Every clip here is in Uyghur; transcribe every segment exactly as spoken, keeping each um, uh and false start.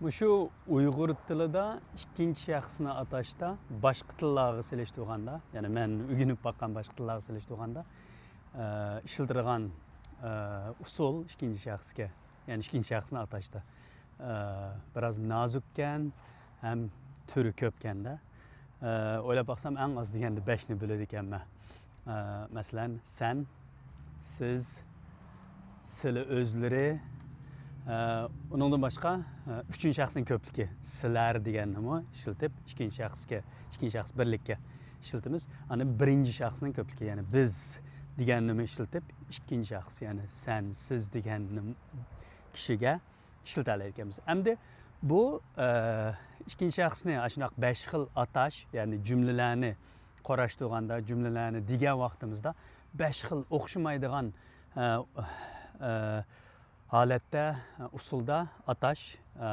مۇشۇ ئۇيغۇر تىلىدا ئىككىنچى شەخسنى ئاتاشتا باشقا تىللارغا سېلىشتۇرغاندا، يەنى مەن ئۆگىنىپ باققان باشقا تىللارغا سېلىشتۇرغاندا، ئە، ئىشلىتىدىغان، ئە، ئۇسۇل ئىككىنچى شەخسكە، يەنى ئىككىنچى شەخسنى ئاتاشتا، ئە، بىراز نازۇككەن ھەم تۈرى كۆپكەندە. ئە، ئويلاپ باقسام، ئەڭ ئاز دېگەندە بەشنى بۆلىدىكەنمەن. ئە، مەسىلەن، سەن، سىز، سىلى ئۆزلىرى، ئە، ئۇنىڭدىن باشقا، ئە، ئۈچىنچى شەخسنىڭ كۆپلۈكى، سىلەر دېگەننىمۇ ئىشلىتىپ، ئىككىنچى شەخسكە، ئىككىنچى شەخس بىرلىككە ئىشلىتىمىز. ئاندىن بىرىنچى شەخسنىڭ كۆپلۈكى، يەنى بىز دېگەننىمۇ ئىشلىتىپ، ئىككىنچى شەخس، يەنى سەن، سىز دېگەننى كىشىگە ئىشلىتەلەيدىكەنمىز. ئەمدى بۇ، ئە، ئىككىنچى شەخسنى ئاشۇنداق بەش خىل ئاتاش، يەنى جۈملىلەرنى قۇراشتۇرغاندا، جۈملىلەرنى دېگەن ۋاقتىمىزدا بەش خىل ئوخشىمايدىغان، ئە، ئە، ھالەتتە، ئە، ئۇسۇلدا ئاتاش، ئە،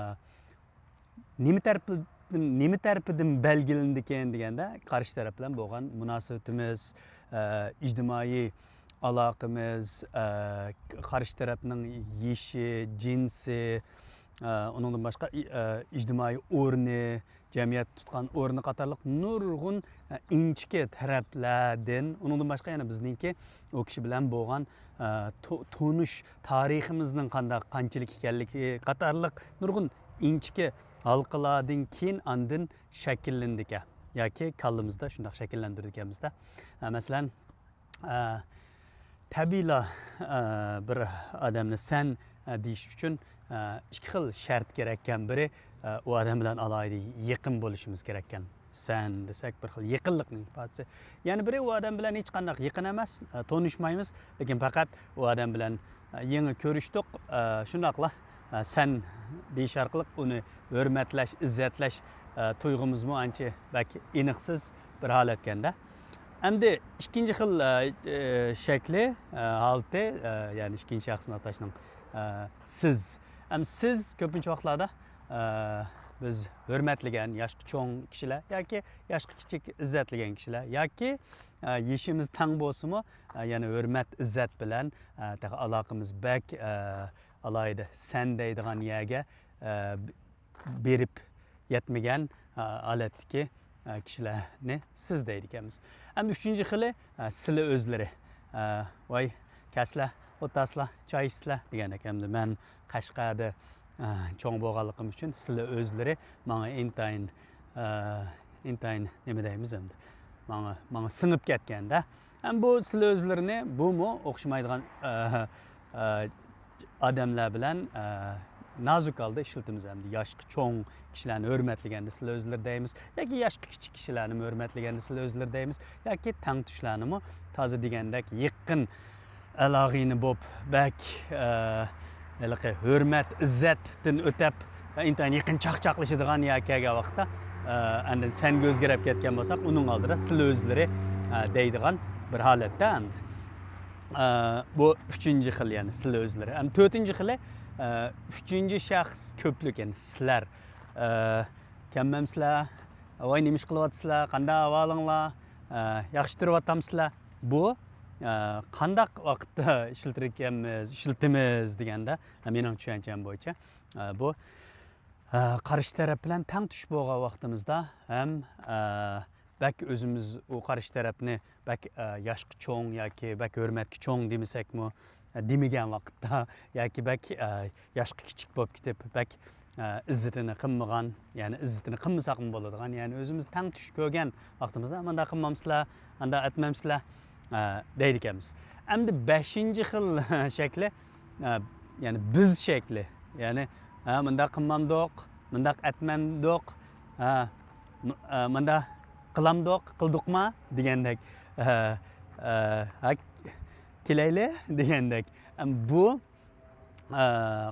نېمە تەرىپىدىن، نېمە تەرىپىدىن بەلگىلىنىدىكەن دېگەندە، قارشى تەرەپ بىلەن بولغان مۇناسىۋىتىمىز، ئە، ئىجتىمائىي ئالاقىمىز، ئە، قارشى تەرەپنىڭ يېشى، جىنسى، ئە، ئۇنىڭدىن باشقا ئى-، ئە، ئىجتىمائىي ئورنى، جەمئىيەتتە تۇتقان ئورنى قاتارلىق نۇرغۇن، ئە، ئىنچىكە تەرەپلەردىن، ئۇنىڭدىن باشقا يەنە بىزنىڭكى ئۇ كىشى بىلەن بولغان، ئە، تو-، تونۇش تارىخىمىزنىڭ قانداق، قانچىلىك ئىكەنلىكى قاتارلىق نۇرغۇن ئىنچىكە ھالقىلاردىن كېيىن ئاندىن شەكىللىنىدىكەن ياكى كاللىمىزدا شۇنداق شەكىللەندۈرىدىكەنمىز-دە. ئە، مەسىلەن، ئە، تەبىئىيلا، ئە، بىر ئادەمنى سەن، ئە، دېيىش ئۈچۈن، ئە، ئىككى خىل شەرت كېرەككەن. بىرى، ئە، ئۇ ئادەم بىلەن ئالاھىدە يېقىن بولۇشىمىز كېرەككەن. سەن دېسەك، بىر خىل يېقىنلىقنىڭ ئىپادىسى. يەنە بىرى، ئۇ ئادەم بىلەن ھېچقانداق يېقىن ئەمەس، ئە، تونۇشمايمىز، لېكىن پەقەت ئۇ ئادەم بىلەن، ئە، يېڭى كۆرۈشتۇق، ئە، شۇنداقلا، ئە، سەن دېيىش ئارقىلىق ئۇنى ھۆرمەتلەش، ئىززەتلەش، ئە، تۇيغۇمىزمۇ ئانچە بەك ئېنىقسىز بىر ھالەتكەندە. ئەمدى ئىككىنچى خىل، ئە، ئە، شەكلى، ئە، ھالىتى، ئە، يەنى ئىككىنچى شەخسنى ئاتاشنىڭ، ئە، سىز. ئەمدى سىز كۆپىنچە ۋاقىتلاردا، ئە، بىز ھۆرمەتلىگەن ياشقا چوڭ كىشىلەر ياكى ياشقا كىچىك ئىززەتلىگەن كىشىلەر ياكى، ئە، يېشىمىز تەڭ بولسىمۇ، ئە، يەنە ھۆرمەت، ئىززەت بىلەن، ئە، تېخى ئالاقىمىز بەك، ئە، ئالاھىدە سەن دەيدىغان يەرگە، ئە، بېرىپ يەتمىگەن، ئە، ھالەتتىكى، ئە، كىشىلەرنى سىز دەيدىكەنمىز. ئەمدى ئۈچىنچى خىلى، ئە، سىلى ئۆزلىرى. ئە، ۋاي، كەلسىلە، ئولتۇرسىلە، چاي ئىچسىلە دېگەندەك. ئەمدى مەن قەشقەردە، ئە، چوڭ بولغانلىقىم ئۈچۈن سىلى ئۆزلىرى ماڭا ئىنتايىن، ئە، ئىنتايىن نېمە دەيمىز ئەمدى؟ ماڭا، ماڭا سىڭىپ كەتكەندە. ھەم بۇ سىلى ئۆزلىرىنى، بۇمۇ ئوخشىمايدىغان، ئە، ئە، ئادەملەر بىلەن، ئە، نازۇك ھالدا ئىشلىتىمىز. ئەمدى ياشقا چوڭ كىشىلەرنى ھۆرمەتلىگەندە سىلى ئۆزلىرى دەيمىز ياكى ياشقا كىچىك كىشىلەرنىمۇ ھۆرمەتلىگەندە سىلى ئۆزلىرى دەيمىز ياكى تەڭتۇشلارنىمۇ تازا دېگەندەك يېقىن ئالاقىنى بولۇپ، بەك، ئە، ھېلىقى ھۆرمەت، ئىززەتتىن ئۆتەپ، ئىنتايىن يېقىن چاقچاقلىشىدىغان ياكى كەلگەن ۋاقىتتا، ئە، ئاندىن سەنگە ئۆزگىرىپ كەتكەن بولساق، ئۇنىڭ ئالدىدا سىلى ئۆزلىرى، ئە، دەيدىغان بىر ھالەتتە ئەمدى. ئە، بۇ ئۈچىنچى خىل، يەنى سىلى ئۆزلىرى. ئەمدى تۆتىنچى خىلى، ئە، ئۈچىنچى شەخس كۆپلۈك، يەنى سىلەر. ئە، كەممەمسىلەر؟ ۋاي، نېمە ئىش قىلىۋاتىسىلەر؟ قانداق ئەھۋالىڭلار؟ ئە، ياخشى تۇرۇۋاتامسىلەر؟ بۇ، ئە، قانداق ۋاقىتتا ئىشلىتىدىكەنمىز، ئىشلىتىمىز دېگەندە، مېنىڭ چۈشەنچەم بويىچە، ئە، بۇ، ئە، قارشى تەرەپ بىلەن تەڭتۇش بولغان ۋاقتىمىزدا ھەم، ئە، بەك ئۆزىمىز ئۇ قارشى تەرەپنى بەك، ئە، ياشقا چوڭ ياكى بەك ھۆرمەتكە چوڭ دېمىسەكمۇ، ئە، دېمىگەن ۋاقىتتا ياكى بەك، ئە، ياشقا كىچىك بولۇپ كېتىپ، بەك، ئە، ئىززىتىنى قىلمىغان، يەنى ئىززىتىنى قىلمىساقمۇ بولىدىغان، يەنى ئۆزىمىز تەڭتۇش كۆرگەن ۋاقتىمىزدا، مۇنداق قىلمامسىلەر، ئانداق ئەتمەمسىلەر، ئە، دەيدىكەنمىز. ئەمدى بەشىنچى خىل شەكلى، ئە، يەنى بىز شەكلى. يەنى، ھە، مۇنداق قىلمامدۇق، مۇنداق ئەتمەمدۇق، ھە، م-، ئە، مۇنداق قىلامدۇق، قىلدۇقما دېگەندەك. ئە، ئە، ھە، كېلەيلى دېگەندەك. ئەم، بۇ، ئە،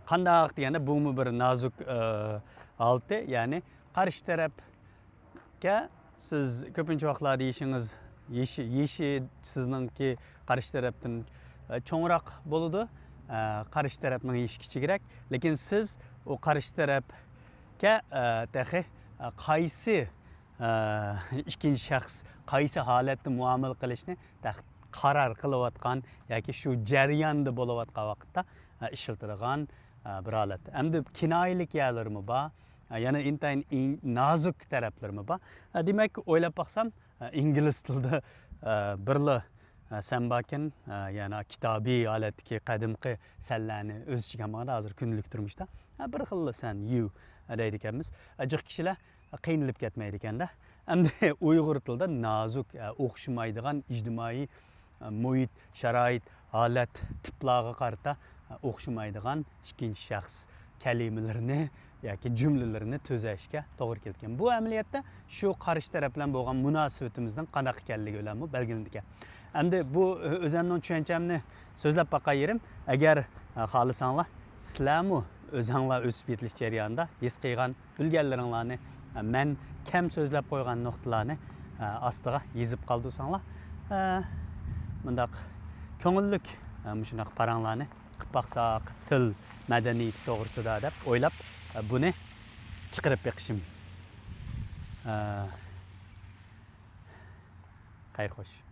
قانداق دېگەندە، بۇمۇ بىر نازۇك، ئە، ھالىتى، يەنى قارشى تەرەپكە سىز كۆپىنچە ۋاقىتلاردا يېشىڭىز، يېشى، يېشى سىزنىڭكى قارشى تەرەپتىن، ئە، چوڭراق بولىدۇ. ئە، قارشى تەرەپنىڭ يېشى كىچىكرەك. لېكىن سىز ئۇ قارشى تەرەپكە، ئە، تېخى، ئە، قايسى ئىككىنچى شەخس قايسى ھالەتتە مۇئامىلە قىلىشنى تەخ-، قارار قىلىۋاتقان ياكى شۇ جەرياندا بولۇۋاتقان ۋاقىتتا، ئە، ئىشلىتىدىغان، ئە، بىر ھالەت. ئەمدى كىنايىلىك يەرلىرىمۇ بار. ئە، يەنە ئىنتايىن ئىن-، نازۇك تەرەپلىرىمۇ بار. ئە، دېمەك، ئويلاپ باقسام، ئە، ئىنگلىز تىلىدا، ئە، بىرلا، ئە، سەن باركەن، ئە، يەنە كىتابىي ھالەتتىكى قەدىمكى سەنلەرنى ئۆز ئىچىگە ئالمىغاندا، ھازىر كۈندىلىك تۇرمۇشتا، ئە، بىر خىللا سەن، يۇ، ئە، دەيدىكەنمىز. ئە، جىق كىشىلەر قىينىلىپ كەتمەيدىكەندە. ئەمدى ئۇيغۇر تىلىدا نازۇك، ئە، ئوخشىمايدىغان ئىجتىمائىي، ئە، مۇھىت، شارائىت، ھالەت، تىپلارغا قارىتا، ئە، ئوخشىمايدىغان ئىككىنچى شەخس كەلىمىلىرىنى ياكى جۈملىلىرىنى تۈزەشكە توغرا كېلىدىكەن. بۇ ئەمەلىيەتتە شۇ قارشى تەرەپ بىلەن بولغان مۇناسىۋىتىمىزنىڭ قانداق ئىكەنلىكى بىلەنمۇ بەلگىلىنىدىكەن. ئەمدى بۇ، ئۆ-، ئۆزەمنىڭ چۈشەنچەمنى سۆزلەپ باقاي يېرىم. ئەگەر، ئە، خالىساڭلار، سىلەرمۇ ئۆزەڭلار ئۆسۈپ يېتىلىش جەريانىدا ھېس قىلغان، بىلگەنلىرىڭلارنى، ئە، مەن كەم سۆزلەپ قويغان نۇقتىلارنى، ئە، ئاستىغا يېزىپ قالدۇرساڭلار، ئە، مۇنداق كۆڭۈللۈك، ئە، مۇشۇنداق پاراڭلارنى قىلىپ باقساق، تىل مەدەنىيىتى توغرىسىدا دەپ ئويلاپ، ئە، بۇنى چىقىرىپ بېقىشىم. ئە، خەير خوش.